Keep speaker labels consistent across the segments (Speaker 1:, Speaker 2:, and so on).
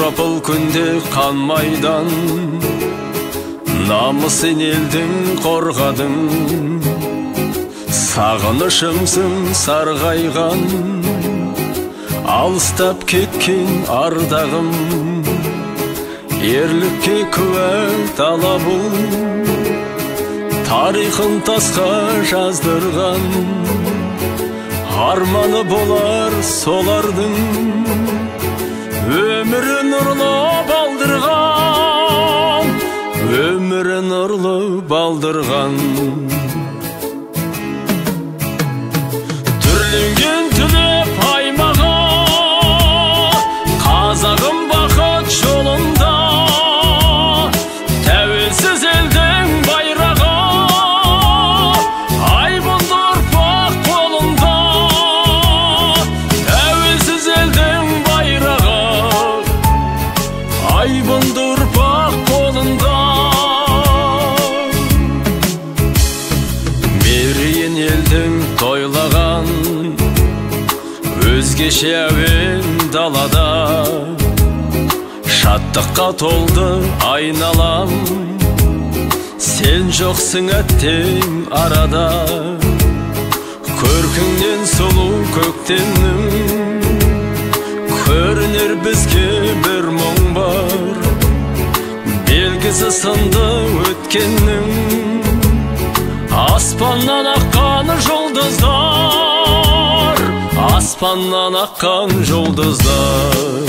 Speaker 1: Сұрапыл күнде қан майдан, намысын елдің қорғадың. Сағынышымсың сарғайған, алыстап кеткен ардағым. Ерлікке куә дала бұл, тарихын тасқа жаздырған. Арманы болар солардың, өмірі нұрлы балдырған, өмірі нұрлы балдырған. Түрленген түлеп аймағы, қазағым бақыт жолында. Тәуелсіз елдің байрағы, айбынды ұрпақ қолында. Тәуелсіз елдің байрағы, айбынды ұрпақ қолында. Мерейін елдің тойлаған, өзгеше әуен далада. Шаттыққа толды айналам, сен жоқсың әттең арада. Көркіңнен сұлу көктемнің, көрінер бізге бір мұң бар. Белгісі сынды өткеннің, аспаннан аққан жұлдыздар, аспаннан аққан жұлдыздар.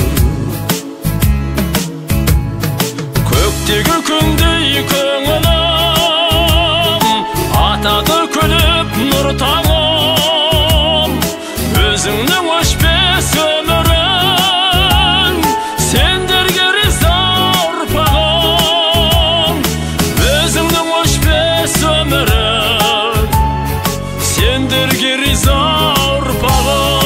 Speaker 1: Көктегі күндей көңілім, атады күліп нұр таңым. Өзіңнің өшпес өмірің, сендерге риза ұрпағым. Өзіңнің өшпес өмірің, сендерге риза ұрпағым.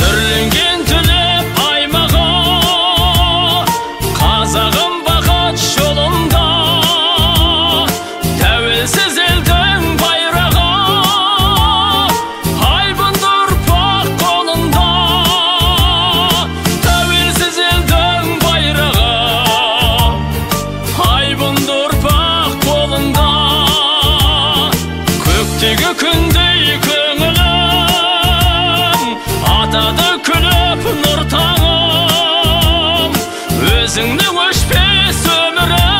Speaker 1: Түрленген түлеп аймағы, қазағым бақыт жолында. Тәуелсіз елдің байрағы, айбынды ұрпақ қолында. Тәуелсіз елдің байрағы, айбынды ұрпақ қолында. Көктегі күндей көңілім, атады күліп нұр таңым. Өзіңнің өшпес өмірің,